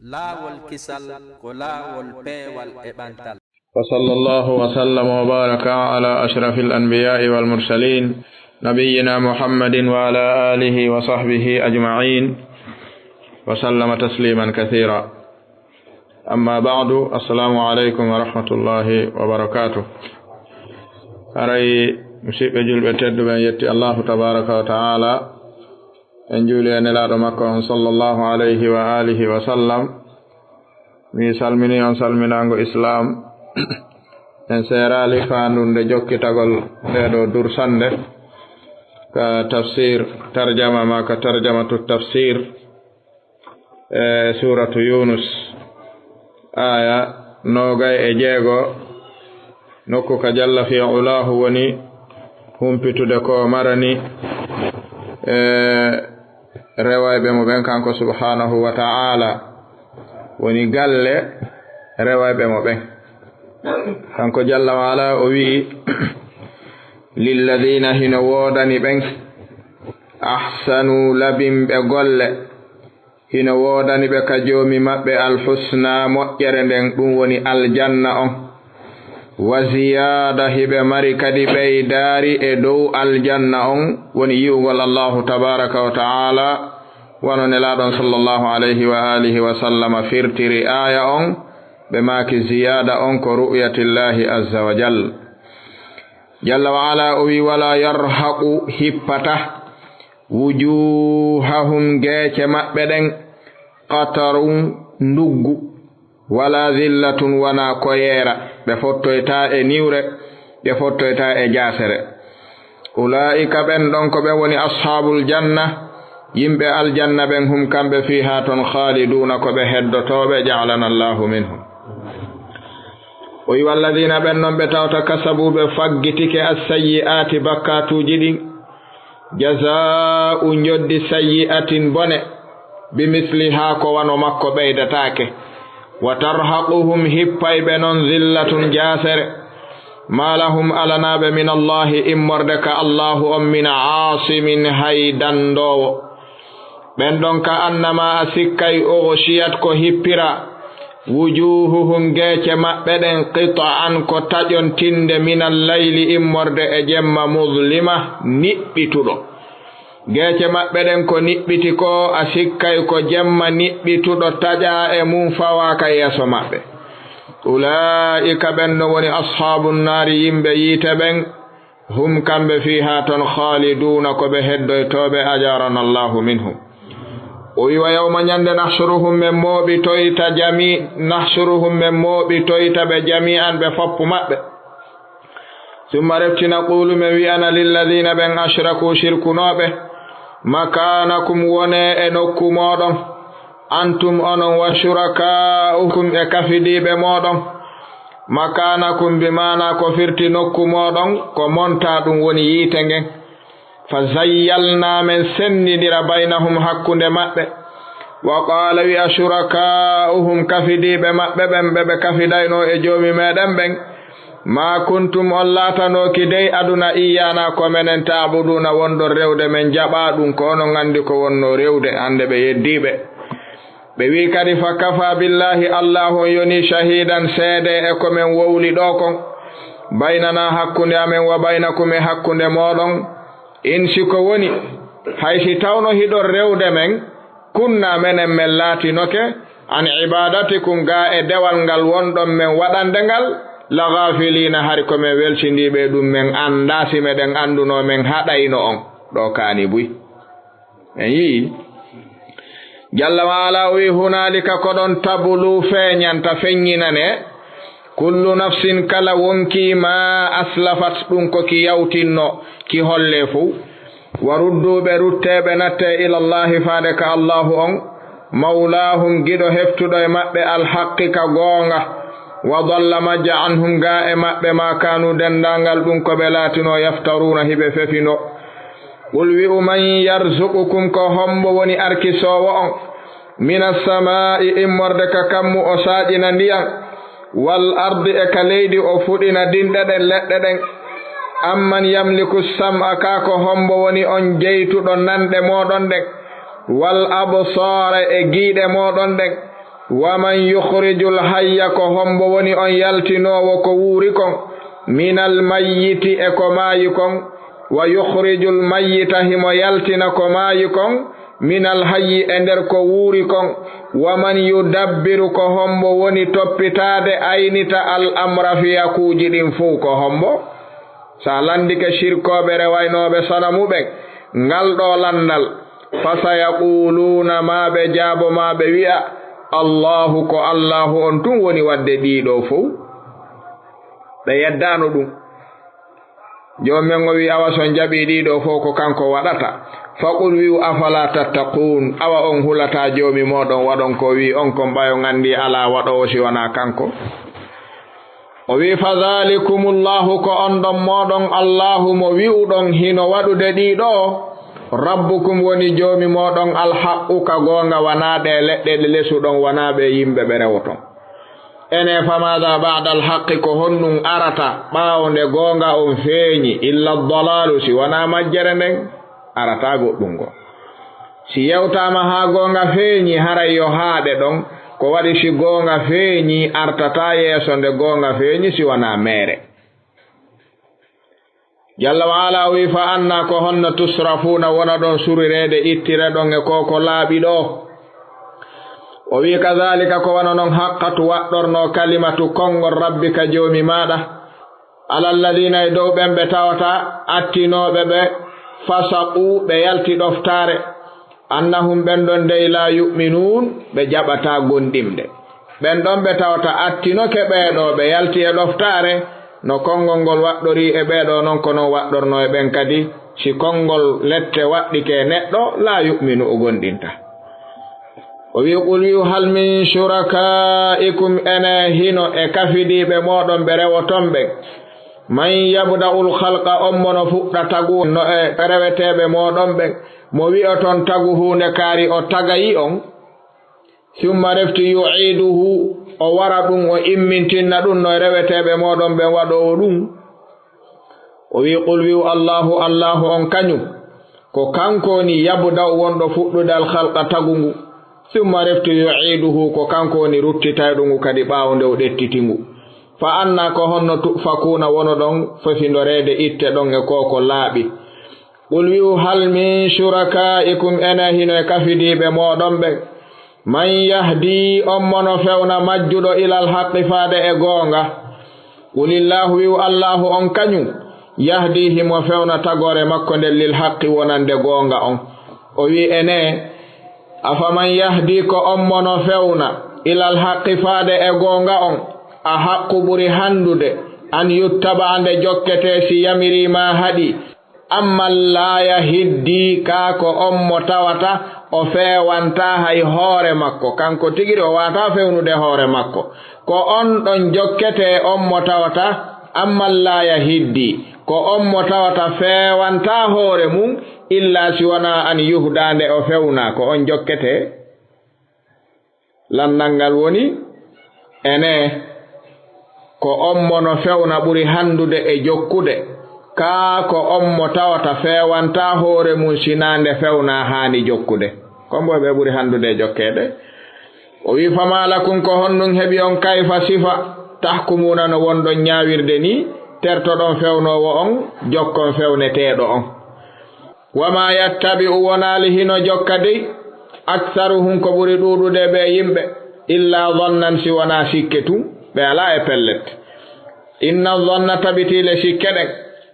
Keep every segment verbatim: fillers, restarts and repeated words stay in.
Laawol kisal ko laawol peewal e ɓantal. وصلى الله وسلم وبارك على أشرف الأنبياء والمرسلين نبينا محمد وعلى آله وصحبه أجمعين وسلم تسليما كثيرا. أما بعد، السلام عليكم ورحمة الله وبركاته. Haray, musidɓe julɓe tedduɓe, en yetti Allahu tabaraka wa ta'ala, en juuli e Nelaaɗo makko on, sallallahu alayhi wa alihi wa sallam. Mi salmini on salminaango Islaam. En seeraali faandunde jokkitagol nde ɗo dursannde ka tafsir, tarjama ma ka tarjamatu tafsir, e suuratu Yunus, aaya noogay e jeego, nokku ka Jalla fi Ulaahu woni humpitude ko marani, e rewayɓe mo ɓen kanko subhanahu wa ta'ala, woni galle rewayɓe mo ɓen. Kanko Jalla wa Ala o wi'i, "Lilladina, hino woodani ɓen, ahsanu, labimɓe golle, hino woodani ɓe ka Joomi maɓɓe, alhusna, moƴƴere nden, ɗum woni aljanna on, wa ziyaada, hiɓe mari kadi ɓeydaari e dow aljanna on, woni yi'ugol Allahu tabaraka wa ta'ala, wano Nelaaɗo on sallallahu alayhi wa alihi wa sallama firtiri aaya on, ɓe maaki ziyaada on ko ru'yatillahi azza wa jal." Jalla wa Ala o wi, "Wala yarhaqu, hippata, wujuhahum, geece maɓɓe ɗen, qatarun, nduggu, wala zillatun, wana koyeera." Ɓe fottoyta e niwre, ɓe fottoyta e jaasere. Ulaa'ika, ɓen ɗon, ko ɓen woni ashaabul janna, yimɓe aljanna ɓen, hum, kamɓe, fiihaa ton, khaaliduuna, ko ɓe heddotooɓe, ja'alana Allahu minhum. O wi, "Walladiina", ɓen non ɓe tawta, "kasabu", ɓe faggitike, "as-sayyi'aati", bakkaatuuji ɗin, "jazaa'u", njoddi, "sayyi'atin", bone, "bimislihaa", ko wano makko ɓeydataake. "Wa tarhaquhum", hippay ɓe non, "zillatun", jaasere. "Ma lahum", alanaaɓe, "min Allahi", immorde ka Allahu on, "min aasimin", hay dandoowo. Ɓen ɗon, "ka annama", a sikkay, "ughshiyat", ko hippira, "wujuhuhum", geece maɓɓe ɗen, "qit'an", ko taƴontinde, "minal layli", immorde e jemma, "mudlima", niɓɓituɗo. Geece maɓɓe ɗen ko niɓɓiti ko, a sikkay ko jemma niɓɓituɗo taƴaa e mum, fawaa ka yeeso maɓɓe. "Ulaa'ika", ɓen ɗon woni ashaabun naari, yimɓe yiite ɓen, "hum", kamɓe, "fiihaa", ton, "khaaliduuna", ko ɓe heddoytooɓe, "ajaarana Allahu minhum." O wi, "Wa yawma", ñande, "nahshuruhum", men mooɓitoyta jami-, "nahshuruhum", men mooɓitoyta ɓe, "jamii'an", ɓe foppu maɓɓe. "Summa", refti, "naquulu", men wi'ana, "lilladiina", ɓen, "ashraku", shirkunooɓe, "makaanakum", wonee e nokku mooɗon, "antum", onon, "wa shurakaa'ukum", e kafidiiɓe mooɗon. "Makaanakum", bi maanaa ko firti nokku mooɗon, ko montaa, ɗum woni yiite ngen. "Fa zayyalnaa", men senndindira, "baynahum", hakkunde maɓɓe. "Wa qaala", wi'a, "shurakaa'uhum", kafidiiɓe maɓɓe ɓen, ɓe ɓe kafidaynoo e Joomi meɗen ɓen, "maa kuntum", on laatanooki dey aduna, "iyyaanaa", ko menen, "ta'buduuna", wonɗon rewde men, jaɓaa ɗum, ko onon anndi ko wonnoo rewde, hannde ɓe yeddii ɓe. Ɓe wi'i kadi, "Fa kafaa billaahi", Allaahu on yonii, "shahiidan", seede e ko men wowli ɗoo kon, "baynanaa", hakkunde amen, "wa baynakum", e hakkunde mooɗon, "in", si ko woni, hay si tawno hiɗon rewde men, "kunnaa", menen men laatinoke, "an ibaadatikum", gaa e dewal ngal wonɗon men waɗande ngal, "la ghaafiliina", hari ko men welsindiiɓe e ɗum, men anndaa, si meɗen anndunoo, men haɗayno on ɗoo kaani buy. En yi'i. Jalla wa Ala o wi'i, "Hunaalika", ko ɗon, "tablu", feeñanta, feññinane, "kullu nafsin", kala wonkii, "maa aslafat", ɗum ko ki yawtinno, ki holle fow. "Wa ruddu", ɓe rutte, ɓe natte, "ilallaahi", faade ka Allaahu on, "mawlaahum", giɗo heftuɗo e maɓɓe, "alhaqqi", ka goonga. "Wa dalla", majja, "anhum", gaa e maɓɓe, "maa kaanu", denndaangal ɗum ko ɓe laatinoo, "yaftaruuna", hiɓe fefino. "Qul", wi'u, "man yarzuqukum", ko hombo woni arkisoowo on, "mina samaa'i", immorde ka kammu, o saaƴina ndiyan, "wal ardi", e ka leydi, o fuɗina dinɗe ɗen, leɗɗe ɗen. "Amman yamliku sam'a", kaa ko hombo woni on jeytuɗo nanɗe mooɗon ɗen, "wal absaara", e giiɗe mooɗon ɗen. Wa man yukhrijul hayya, ko hombo woni on yaltinoowo ko wuuri kon, minal mayyiti, e ko maayi kon, wa yukhrijul mayyita, himo yaltina ko maayi kon, minal hayyi, e nder ko wuuri kon, wa man yudabbiru, ko hombo woni toppitaade, aynita, al amra, fiyakuuji ɗin fow, ko hombo? Sa landike shirkooɓe rewaynooɓe sanamu ɓen ngal ɗoo landal, fa sayaquluuna, ma ɓe jaabo, ma ɓe wi'a, Allahu, ko Allahu on tun woni wadde ɗii ɗoo fow. Ɓe yeddaano ɗun. Joomi men o wi'i, awa so on jaɓii ɗii ɗoo fow ko kanko waɗata. Faqul, wi'u, afala tattaquun, awa on hulataa Joomi mooɗon waɗon ko o wi'i on kon, ɓay on anndii alaa waɗoowo si wanaa kanko? O wi'i, fadhalikumullahu, ko on ɗon mooɗon Allahu mo wi'uɗon hino waɗude ɗii ɗoo, rabbukum woni Joomi mooɗon, alhaqqu, ka goonga, wanaa ɗee leɗɗe ɗe lesuɗon, wanaa ɓee yimɓe ɓe rewoton. Ene, famaada ba'dal haqqi, ko honɗun arata ɓaawo nde goonga on feeñi, illa dalaalu, si wanaa majjere nden? Arataa goɗɗun goo. Si yewtaama haa goonga feeñi, haray yo haaɗe ɗon. Ko waɗi si goonga feeñi, artataa yeeso nde goonga feeñi si wanaa meere. Jalla wa ala o wi'i, fa anna, ko honno, tusrafuuna, wonoɗon surireede, ittireɗon e ko ko laaɓi ɗoo? O wi'i, kadhalika, ko wano non, haqqat, waɗɗornoo, kalimatu, konngol, rabbika, Joomi maaɗa, ala alladhina, e dow ɓen ɓe tawata attinooɓe ɓe, fasaqu, ɓe yalti ɗoftaare, annahum, ɓen ɗon dey, la yu'minuun, ɓe jaɓataa gomɗinde. Ɓen ɗon ɓe tawata attinoke ɓee ɗoo, ɓe yalti e ɗoftaare, no konngol ngol waɗɗorii e ɓee ɗoo, non ko non waɗɗornoo e ɓen kadi. Si konngol lette waɗɗike e neɗɗo, la yu'minu, o gomɗintaa. O wi'i, qul, wi'u, hal min shurakaikum, ene hino e kafidiiɓe mooɗon ɓe rewoton ɓen, man yabda'ul khalqa, on mo no fuɗɗa tagu, no e reweteeɓe mooɗon ɓen, mo wi'oton tagu huunde kaari o tagayi on, summa refti yu'iduhu, o wara ɗun, o immintinna ɗun no e reweteeɓe mooɗon ɓen waɗoowo ɗun? O wi'i, qul, wi'u, Allahu, Allahu on kañun, ko kanko woni yabda'u, wonɗo fuɗɗude, al khalqa, tagu ngu, summa refti yu'iduhu, ko kanko woni ruttitayɗo ngu kadi ɓaawo nde o ɗettiti ngu. Fa anna, ko honno, tu'fakuuna, wonoɗon fefindoreede itte ɗon e ko ko laaɓi? Qul, wi'u, hal min shurakaikum, ene hino e kafidiiɓe mooɗon ɓen, man yahdi, on mo no fewna, majjuɗo, ilal haqqi, faade e goonga? Qulillahu, wi'u, Allahu on kañun, yahdi, himo fewna tagoore makko nden, lil haqqi, wonande goonga on. O wi'i, ene, afaman yahdi, ko on mo no fewna, ilal haqqi, faade e goonga on, a haqqu, ɓuri handude, an yuttaba, nde jokketee, si yamirii maa haɗii, amman laa yahiddi, kaa ko on mo tawata o feewantaa hay hoore makko, kanko tigi o waawataa fewnude hoore makko. Ko on ɗon jokketee, on mo tawata, amman laa yahiddi, ko on mo tawata feewantaa hoore mun, illaa si wanaa an yuhdaa, nde o fewnaa, ko on jokketee. Landal ngal woni, ene, ko on mo no fewna ɓuri handude e jokkude, kaa ko on mo tawata feewantaa hoore mun, sinaa nde fewnaa haani jokkude? Ko mbo ɓe ɓuri handude e jokkeede? O wi'i, fama lakum, ko honɗun heɓi on, kayfa, sifa, tahkumuuna, no wonɗon ñaawirde nii, tertoɗon fewnoowo on, jokkon fewneteeɗo on? Wa ma yattabi'u, wonaali hino jokka dey, aktharuhum, ko ɓuri ɗuuɗude ɓe yimɓe, illa dhannan, si wonaa sikke tun, ɓe alaa e pellet. Inna dhanna, tabiti le sikke ɗen,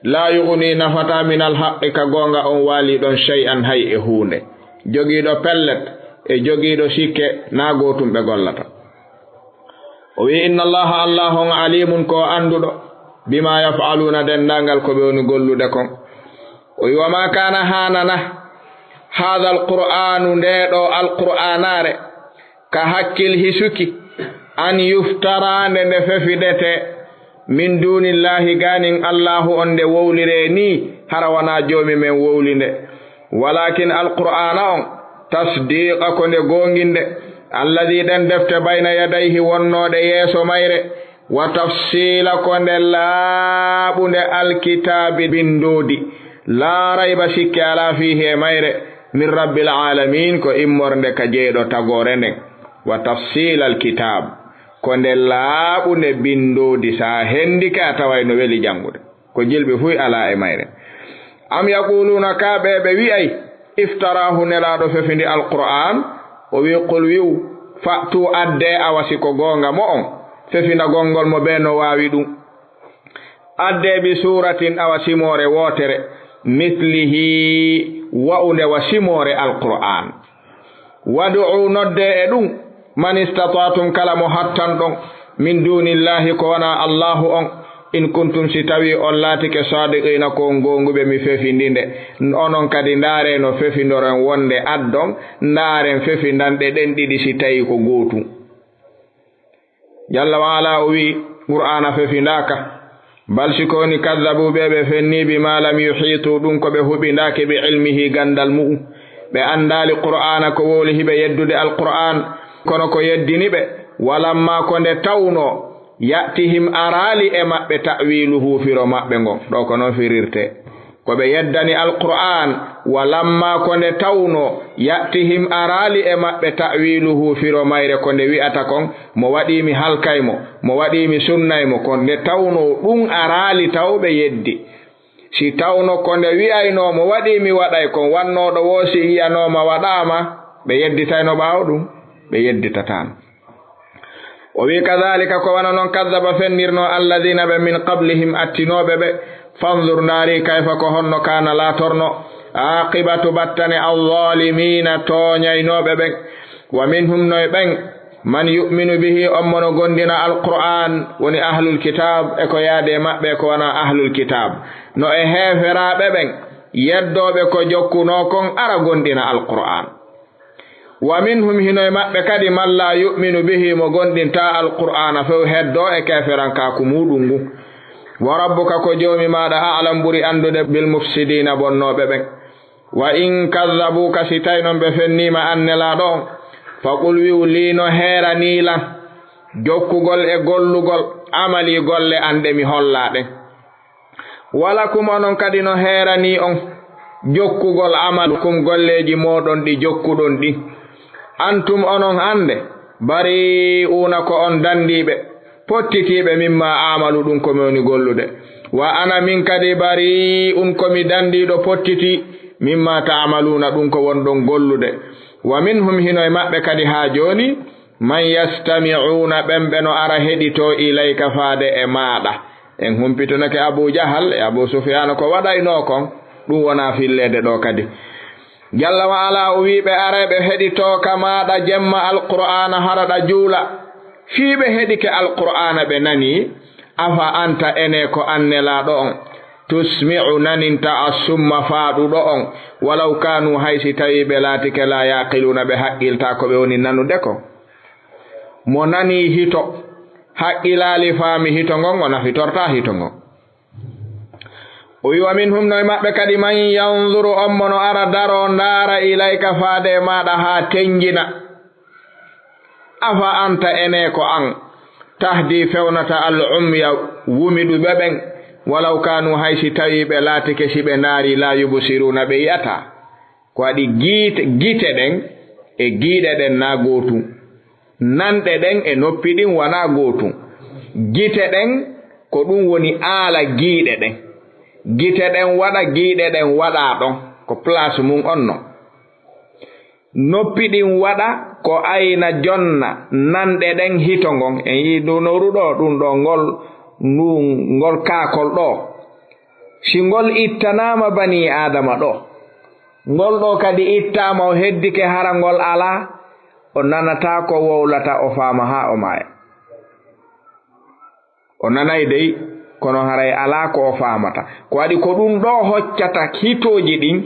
laa yughni, nafataa, minal haqqi, ka goonga on waali ɗon, shay'an, hay e huunde. Jogiiɗo pellet e jogiiɗo sikke, naa gootun ɓe gollata. O wi'i, inna Allaha, Allaahu on, alimun, ko o annduɗo, bima yaf'aluuna, denndaangal ko ɓe woni gollude kon. O wi'i, wa ma kaana, haanana, haadha alqur'aanu, ndee ɗoo alqur'aanaare, ka hakkil hisuki, an yuftara, nde nde fefidetee, min duunillaahi, gaanin Allaahu on nde wowliree nii, hara wanaa Joomi men wowli nde. Walaakin Alqur'aana on, tasdiiqa, ko nde goonginde, alladii, ɗen defte, bayna yadayhi, wonnooɗe yeeso mayre, wa tafsiila, ko nde laaɓunde, alkitaabi, binndoodi, laa rayba, sikke alaa, fiihi, e mayre, min rabbil aalamiin, ko immorde ka Jeyɗo tagoore nden. Wa tafsiilal kitaab, ko nde laaɓunde binndoodi, so a hendike a taway no weli janngude. Ko jilɓe fuy alaa e mayre. Am yaquluuna, kaa ɓe ɓe wi'ay, iftaraahu, Nelaaɗo fefindi Alqur'aan? O wi'i, qul, wi'u, fa'tuu, addee, awa si ko goonga mo'on, fefindagol ngol mo bee no waawi ɗum. Addee bi suuratin, awa simoore wootere, mislihi, wa'unde wa simoore Alqur'aan. Wad'u, noddee e ɗum, man istata'tum, kala mo hattanɗon, min duunillaahi, ko wanaa Allaahu on, in kuntum, si tawii on laatike, saadiqiina, ko on goonguɓe, mi fefindi nde. Onon kadi ndaaree no fefindoron wonnde addon, ndaaren fefindanɗe ɗen ɗiɗi si tawii ko gootum. Jalla wa ala o wi'i, Qur'aana fefindaaka. Bal si ko woni, kaddabu, ɓe ɓe fenni, bimaa lam yuhiitu, ɗum ko ɓe huɓindaake, bi ilmihi, ganndal mu'um. Ɓe anndaali Qur'aana ko wowli hiɓe yeddude Alqur'aan, kono ko yeddini ɓe, walammaa, ko nde tawnoo, ya'tihim, araali e maɓɓe, ta'wiiluhu, firo maɓɓe ngon. Ɗo ko non firirtee. Ko ɓe yeddani Alqur'aan, wa lammaa, ko nde tawnoo, ya'tihim, araali e maɓɓe, ta'wiiluhu, firo mayre, ko nde wi'ata kon, mo waɗii mi halkay mo, mo waɗii mi sunnay mo, ko nde tawnoo ɗum araali taw ɓe yeddi. Si tawno ko nde wi'aynoo mo waɗii mi waɗay kon, wannooɗo woo si yi'anooma waɗaama, ɓe yedditayno ɓaawo ɗum? Ɓe yedditataano. O wi'i, kadaalika, ko wano non, kaddaba, fennirnoo, alladiina, ɓe, min qablihim, attinooɓe ɓe. Fanzur, ndaari, kayfa, ko honno, kaana, laatorno, aaqibatu, battane, azzaalimiina, tooñaynooɓe ɓen. Wa minhum, no e ɓen, man yu'minu bihi, on mo no gondina Alqur'aan, woni ahlul kitaab, e ko yaadi e maɓɓe, e ko wanaa ahlul kitaab. No e heeferaaɓe ɓen, yeddooɓe ko jokkunoo kon, ara gondina Alqur'aan. Wa minhum, hino e maɓɓe kadi, man laa yu'minu bihi, mo gondintaa Alqur'aana few, heddoo e keeferankaaku muuɗum ngun. Wa rabbuka, ko Joomi maaɗa, a'lam, ɓuri anndude, bil mufsidiina, bonnooɓe ɓen. Wa in kaddabuuka, si tawi non ɓe fenniima an Nelaaɗo on, fa qul, wi'u, lii no heeranii lan jokkugol e gollugol, amali, golle an ɗe mi hollaa ɗen. Walakum, onon kadi no heeranii on jokkugol, amalukum, golleeji mooɗon ɗi jokkuɗon ɗin. Antum, onon hannde, bari'uuna, ko on danndiiɓe, pottitiiɓe, mimmaa a'malu, ɗum ko mi woni gollude. Wa ana, min kadi, bari'un, ko mi danndiiɗo pottiti, mimmaa ta'maluuna, ɗum ko wonɗon gollude. Wa minhum, hino e maɓɓe kadi haa jooni, man yastami'uuna, ɓen ɓe no ara heɗitoo, ilayka, faade e maaɗa. En humpitunake Abu Jahal e Abu Sufyaan ko waɗaynoo kon, ɗum wonaa filleede ɗoo kadi. Jalla wa ala o wi'i ɓe, aray ɓe heɗitoo ka maaɗa jemma Alqur'aana, hara ɗa juula. Fii ɓe heɗike Alqur'aana ɓe nanii, afa anta, enee ko an Nelaaɗo on, tusmi'u, naninta, assumma, faaɗuɗo on, walaw kaanu, hay si tawii ɓe laatike, laa yaaqiluuna, ɓe haqqiltaa ko ɓe woni nanude kon. Mo nanii hito, haqqilaali, faami hito ngon, o nafitortaa hito ngon. O wi'i, wa minhum, no e maɓɓe kadi, man yanzuru, on mo no ara daroo ndaara, ilayka, faade e maaɗa, haa tenjina. Afa anta, enee ko an, tahdi, fewnata, al umya, wumiɗuɓe ɓen, walaw kaanu, hay si tawii ɓe laatike, si ɓe ndaarii, laa yubsiruuna, ɓe yi'ataa. Ko waɗi giite, gite ɗen e giiɗe ɗen na gootum. Nanɗe ɗen e noppi ɗin wanaa gootum. Gite ɗen ko ɗum woni aala giiɗe ɗen. Gite ɗen waɗa, giiɗe ɗen waɗa ɗon. Ko place mum on non. Noppi ɗin waɗa ko ayna jonna nanɗe ɗen hito ngon. En yi'i ndu nowru ɗo, ɗum ɗo ngol, ndu, ngol kaakol ɗo. Si ngol ittanaama banii Aadama ɗo, ngol ɗo kadi ittaama, o heddike hara ngol alaa, o nanataa ko wowlata, o faama haa o maaya. O nanay dey, kono haray alaa ko o faamata. Ko waɗi ko ɗum ɗo hoccata hitooji ɗin,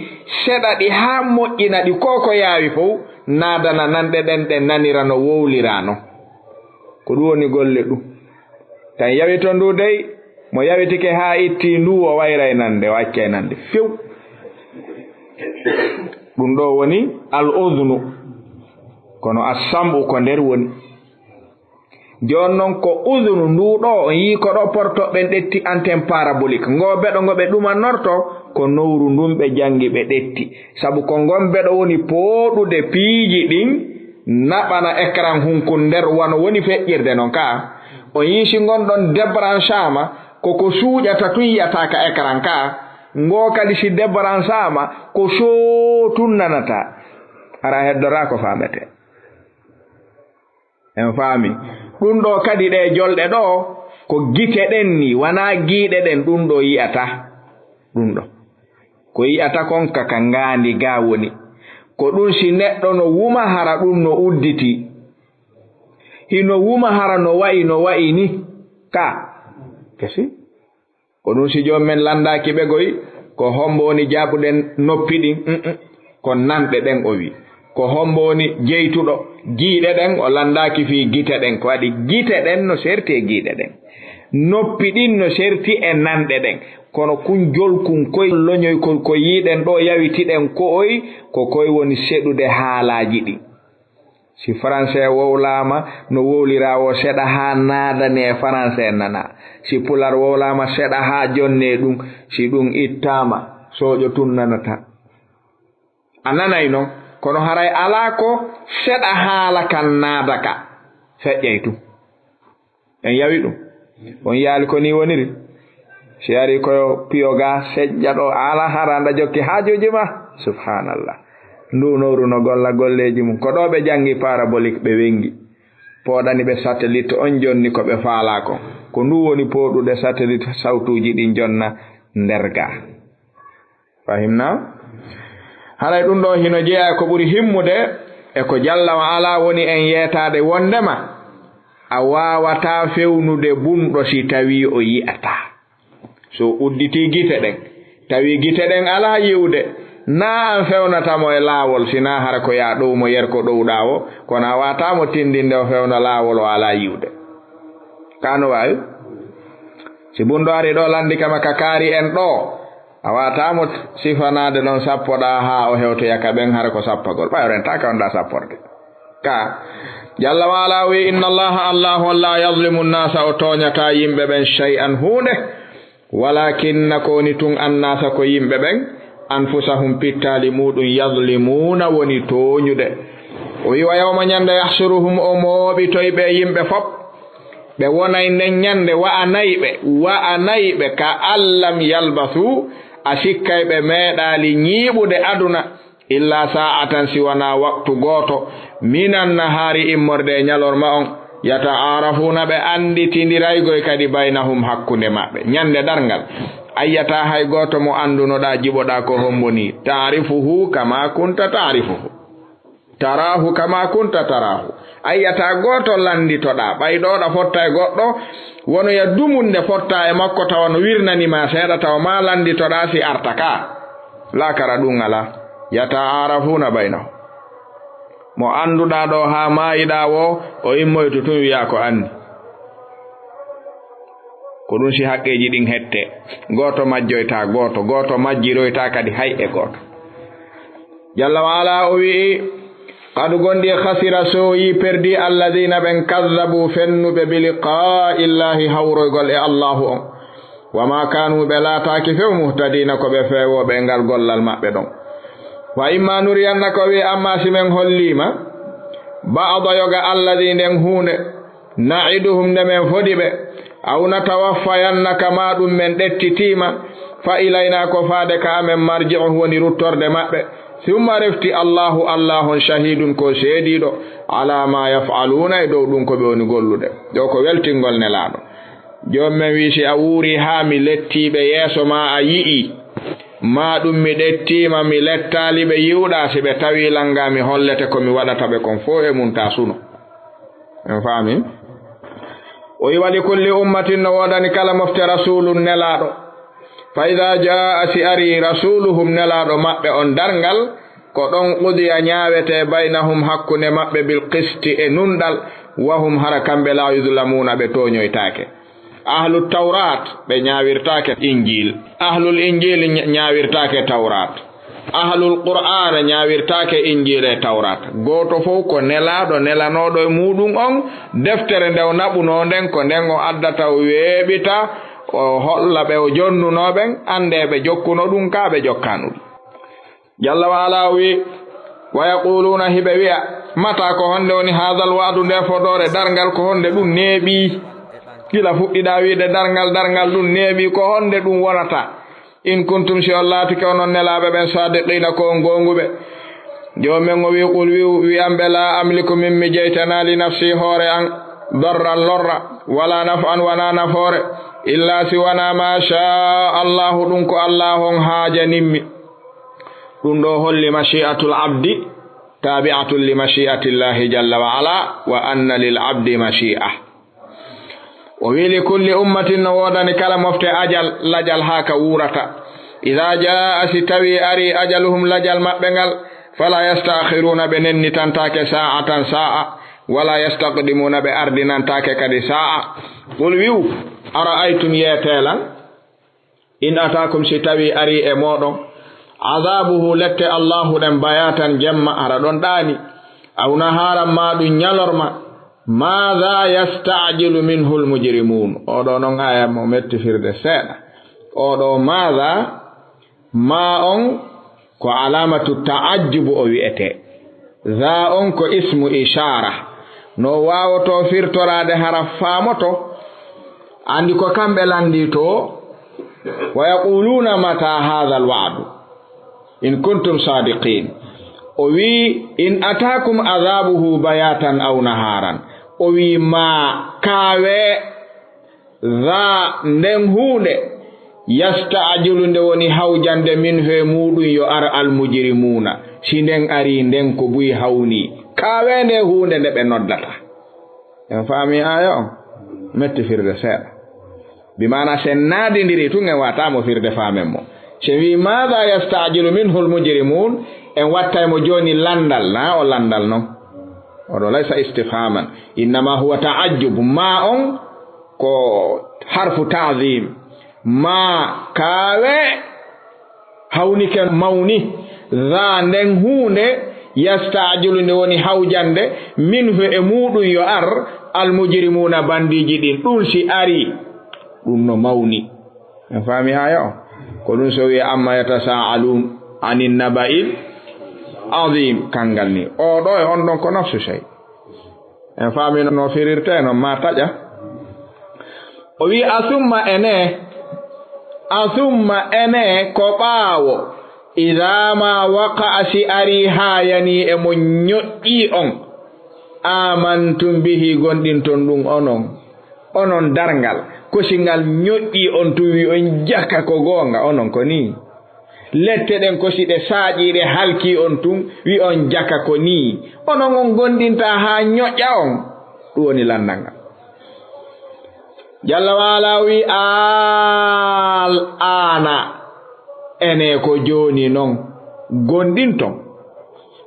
seɗa ɗi haa moƴƴina ɗi, ko ko yaawi fow, naadana nanɗe ɗen, ɗe nanira no wowliraa non. Ko ɗum woni golle ɗum. Tan yawito ndu dey, mo yawitike haa itti ndu, o wayray nande, o accay nande few. Ɗum ɗo woni al udhnu. Kono as-sam'u ko nder woni. Jooni non ko udhnu ndu ɗo, on yii ko ɗo portoɓe ɓen ɗetti antenne parabolique. Ngo beɗo ngo ɓe ɗumanorto, ko nowru ndun ɓe jangi ɓe ɗetti. Sabu ko ngon beɗo woni pooɗude piiji ɗin, Naɓana écran hunkun nder wano woni feƴƴirde non ka. On yii si ngon ɗon débranchama, ko ko suuƴata tun yi'ata ka écran ka. Ngo kadi si débranchama, ko soo tun nanata. Hara heddora ko faamete. En faami. Ɗun ɗoo kadi ɗee jolɗe ɗoo, ko gite ɗen ni, wanaa giiɗe ɗen, ɗun ɗoo yi'ata. Ɗun ɗoo. Ko yi'ata kon ka, ka ngaandi gaa woni. Ko ɗun si neɗɗo no wuma hara ɗun no udditi. Hino wuma hara no wa'i, no wa'i ni. Ka. Kesi. Ko ɗun si joom men lanndaaki ɓegoy, ko hombo woni jaɓuɗen noppi ɗin? Mm, mm. Ko nanɗe ɗen o wi. Ko hombo woni jeytuɗo giiɗe ɗen? O lanndaaki fii gite ɗen. Ko waɗi gite ɗen no serti e giiɗe ɗen. Noppi ɗin no serti e nanɗe ɗen. Kono kun jolkun koy loñoy ko, ko yiiɗen ɗoo yawitiɗen ko'oy, ko koy woni seɗude haalaaji ɗin. Si Faranse wowlaama no wowliraa woo seɗa haa naadane e Faranse en nana. Si Pular wowlaama seɗa haa jonne ɗun, si ɗun ittaama, soƴo tun nanata. A nanay non, kono haray alaa ko seɗa haala kan naada ka. Feƴƴay tun. En yawi ɗun. On yaali ko nii woniri. Si ari ko piyo ga seƴƴa ɗo, ala hara nda jokki haajuuji ma. Subhanallah. Ndu nowru no golla golleeji mum. Ko ɗo ɓe janngi parabolique, ɓe wengi. Pooɗani ɓe satellite on jonni ko ɓe faalaa kon. Ko ndu woni pooɗude satellite sawtuuji ɗin jonna nder ga. Fahimna? Haray ɗun ɗoo hino jeyaa ko ɓuri himmude e ko jalla wa ala woni en yeetaade wondema a waawataa fewnude bumɗo si tawii o yi'ataa. So udditii gite ɗen, tawii gite ɗen alaa yi'ude, naa an fewnata mo e laawol, si naa hara ko yaa ɗow mo yer ko ɗowɗaa o, kono a waataa mo tindinde o fewna laawol o alaa yi'ude. Kaa no waawi? Si bunɗo ari ɗoo lanndi kama ka kaari en ɗoo, a waataa mo sifanaade ɗon sappoɗaa haa o hewtoya ka ɓen hara ko sappagol. Ɓay o rentaaka on ɗaa sapporde. Ka, jalla wa ala wi, "Inna Allaha, Allahu on, la yazlimu nnasa, o tooñataa yimɓe ɓen shay'an huunde, walakinna ko woni tun annasa ko yimɓe ɓen, anfusahum pittaali muɗum, yazlimuuna woni tooñude." O wi, "Wa yawma ñande yahshuruhum, o mooɓitoy ɓe yimɓe fop." Ɓe wonay nden ñande wa'anay ɓe, wa'anay ɓe ka allam yalbasu, a sikkay ɓe meeɗaali ñiiɓude aduna, illa sa'atan si wanaa waqtu gooto, minan nahaari immorde e ñalorma on, yata'aarafuuna ɓe annditindiraygoy kadi baynahum hakkunde maɓɓe. Ñande darngal, ayyataa hay gooto mo anndunoɗaa jiɓoɗaa ko hombo nii, ta'rifuhu kama kunta ta'rifuhu. Taraahu kama kunta taraahu. A yi'ataa gooto lannditoɗaa. Ɓay ɗoɗa fotta e goɗɗo, wonoya dumunde fotta e makko tawa no wirnani ma seeɗa, tawa ma lannditoɗaa si arta ka. Laakara ɗun alaa. Yata'aarafuuna baynahum. Mo annduɗaa ɗo haa maayiɗaa wo, o immoyto tun wi'a ko anni. Ko ɗun si haqqeeji ɗin hette. Gooto majjoytaa gooto, gooto majjiroytaa kadi hay e gooto. Jalla wa ala o wi'i, "Qad gonɗi khasira sooyi perdi alladhina ɓen kadhabu fennuɓe bi liqa'i Allahi hawroygol e Allahu on. Wa ma kanu ɓe laataaki few muhtadina ko ɓe feewooɓe e ngal gollal maɓɓe ɗon. Wa imma nuriyannaka o wi'i amma si men holliima ba'da yoga alladhi nden huunde na'iduhum nde men fodi ɓe, aw natawaffayannaka ma ɗum men ɗettitiima, fa ilayna ko faade ka amen marji'uhum woni ruttorde maɓɓe, summa refti Allahu, Allahu on shahidun ko seediiɗo, ala ma yaf'aluna e dow ɗum ko ɓe woni gollude. Ɗo ko weltingol Nelaaɗo. Joom men wi si a wuuri haa mi lettii ɓe yeeso ma a yi'i, ma ɗum mi ɗettiima mi lettaali ɓe yi'uɗaa si ɓe tawi langa mi hollete ko mi waɗata ɓe kon fow e mum ta suno. En faami? O wi, "Wa li kulli ummatin", no woodani kala mofte rasuulun nelaaɗo. "Fa idaa jaa'a", si ari rasuuluhum nelaaɗo maɓɓe on darngal, ko ɗon qudiya ñaawete baynahum hakkunde maɓɓe bil qisti e nunɗal, wa hum hara kamɓe laa yuzlamuuna ɓe tooñoytaake. Ahlu Tawraat ɓe ñaawirtaake Injiil. Ahlul Injiil ña-, ñaawirtaake Tawraat. Ahlul Qur'aana ñaawirtaake Injiila e Tawraata. Gooto fow ko nelaaɗo nelanooɗo e muuɗum on, deftere nde o naɓunoo nden, ko nden o addata o weeɓita, o holla ɓe o jonnunoo ɓen, anndee ɓe jokkuno ɗum kaa ɓe jokkaano ɗum. Jalla wa ala o wi, Wa yaquluuna, hiɓe wi'a, mata, ko honde woni haadal wa'du, nde fodoore darngal, ko honde ɗum neeɓi? Gila fuɗɗiɗa wiide darngal, darngal ɗum neeɓi, ko honde ɗum wonata? In kuntum, si on laatike onon nelaaɓe ɓen, saadiqiina, ko on goonguɓe. Joomi men o wi'i, qul, wi'u, wi'an ɓe, laa amliku, min mi jeytana, li nafsi, hoore an, darran, lorra, wala naf'an, wala nafoore, illa si wona ma sha Allahu, ɗum ko Allahu on haajanimmi. Ɗum ɗo holli mashi'atul abdi tabi'atun li mashi'atillahi jalla wa ala, wa anna lil abdi mashi'a. O wi'i, li kulli ummatin, no woodani kala mofte ajal, lajal haa ka wuurata. Idaa jaa'a, si tawi ari, ajaluhum, lajal maɓɓe ngal, fala yasta'khiruuna, ɓe nennitantaake, saa'atan, saa'a, wala yastaqdimuuna, ɓe ardinantaake kadi saa'a. Qul, wi'u, ara'aytum, yeetee lan, in ataakum, si tawi ari e mooɗon, azaabuhu, lette Allahu ɗen, bayaatan, jemma, hara ɗon ɗaani, aw nahaaran, maa ɗum ñalorma, maada yasta'jilu minhu almujrimuun? Oɗo non aya mo metti firde seeɗa. Oɗo maada, maa on ko alaamatu ta'ajjubu o wi'ete. Za on ko ismu ishaara. No waawoto firtoraade hara faamoto. Andi ko kamɓe landito. Wa yaquluuna mata haadha alwa'du. In kuntum saadiqiin. O wi'i, in ataakum adhaabuhu bayaatan aw nahaaran. O wi'i, ma kaawe, za, nden huunde, yasta'jilu, nde woni hawjande, minhu, e muuɗum, yo ar, almujrimuuna. Si nden ari, nden ko buy hawni. Kaawe nde huunde nde ɓe noddata. En faami aya on? Metti firde seeɗa. Bi maana, sen naadindiri tun, en wata mo firde faamen mo. Sen wi, maada yasta'jilu minhu almujrimuun, en wattay mo jooni landal, na o landal non. Oɗo laysa istifhaman. Innama huwa ta'ajjub. Ma on ko harfu ta'zim. Ma kaawe hawnike mawni. Za nden huunde yasta'jilu nde woni hawjande minhu e muuɗum yo ar almujrimuuna bandiiji ɗin. Ɗum si ari, ɗum no mawni. En faami aya o? Ko ɗum so wi'e amma yatasa'alun anin naba'il azim. Kangal ni. O ɗo e on ɗon ko nafsu shay. En faami no firirte non ma taƴa. O wi, asumma ene, asumma ene ko ɓaawo, idaa ma waqa'a si ari haa yani e mo ñoƴƴi on, amantum bihi gonɗinton ɗum onon, onon darngal, ko si ngal ñoƴƴi on tun wi on jaka ko goonga onon ko ni. Lette ɗen ko si ɗe saaƴi, ɗe halki on tun, wi on jaka ko nii. Onon on gondinta haa ñoƴƴa on. Ɗum woni landal ngal. Jalla wa ala wi, al ana, ene ko jooni non gondinton.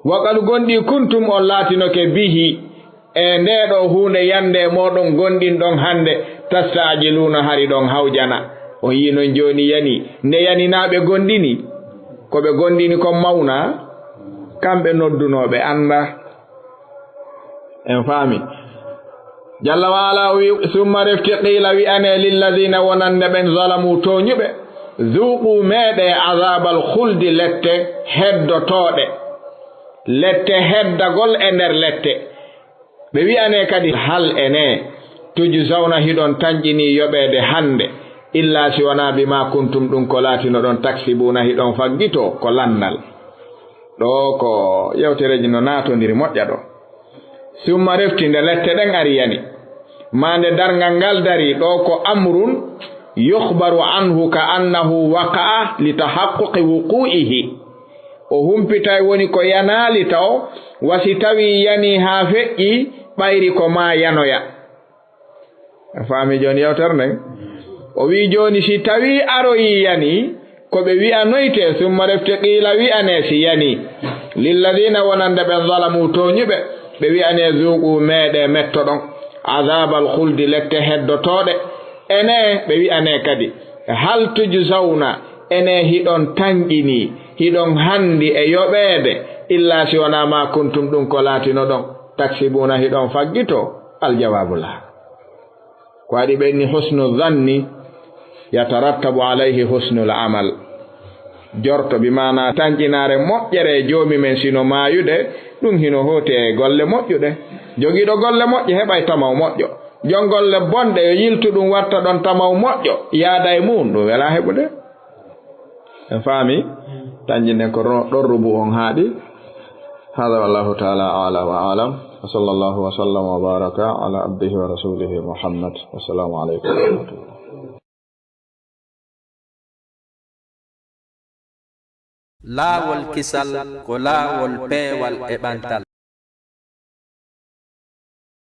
Wa qad gondi kuntum, on laatinoke bihi, e nde ɗo huunde yande e mooɗon gonɗinɗon hande, tasta'jiluuna, hari ɗon hawjana. On yii non jooni yani, nde yani na ɓe gondini? Ko ɓe gondini kon mawna? Kamɓe noddunooɓe annda. En faami. Jalla wa ala o wi, summa refti qiila wi'ane lilladiina wonande ɓen zalamu tooñuɓe, zuuqu meeɗe azaabal khuldi lette heddotooɗe. Lette heddagol e nder lette. Ɓe wi'ane kadi, hal ene tujzawna hiɗon tanƴini yoɓeede hannde, illa si wonaa bimaa kuntum ɗum ko laatinoɗon taksibuuna hiɗon faggito ko lanndal. Ɗo ko yewtereeji no naatondiri moƴƴa ɗo. Summa refti nde lette ɗen ari yani, maa nde darngal ngal dari ɗo ko amrun yukhbaru anhu ka annahu waqa'a li tahaqquqi wuqu'ihi. O humpitay woni ko yanaali taw, wa si tawii yanii haa feƴƴii, ɓayri ko maa yanoya. A faami jooni yewtere nden? O wi'i jooni si tawii aroyii yanii, ko ɓe wi'anoytee, summa refti qiila wi'anee si yanii. Lilladiina wonande ɓen zalamu tooñuɓe, ɓe wi'anee zuuqu meeɗee mettoɗon. Azaabal khuldi lette heddotooɗe. Enee, ɓe wi'anee kadi, hal tujzawna, enee hiɗon tanƴinii, hiɗon hanndi e yoɓeede, illaa si wonaa maa kuntum ɗum ko laatinoɗon, taksibuuna hiɗon faggitoo? Aljawaabu laa. Ko waɗi ɓen ni husnu zanni yatarattabu alayhi husnul amal. Jorto, bi maanaa tanƴinaare moƴƴere e Joomi men, sino maayude, ɗum hino hooti e golle moƴƴuɗe. Jogiiɗo golle moƴƴe heɓay tamaw moƴƴo. Jon golle bonɗe yo yiltu ɗum, watta ɗon tamaw moƴƴo, yaada e mu'un, ɗum welaa heɓude. En faami? Tanƴinen ko ro-, ɗon rubu on haaɗi. هذا والله تعالى أعلى وأعلم. وصلى الله وسلم وبارك على عبده ورسوله محمد. والسلام عليكم ورحمة الله. Laawol kisal ko laawol peewal e ɓantal.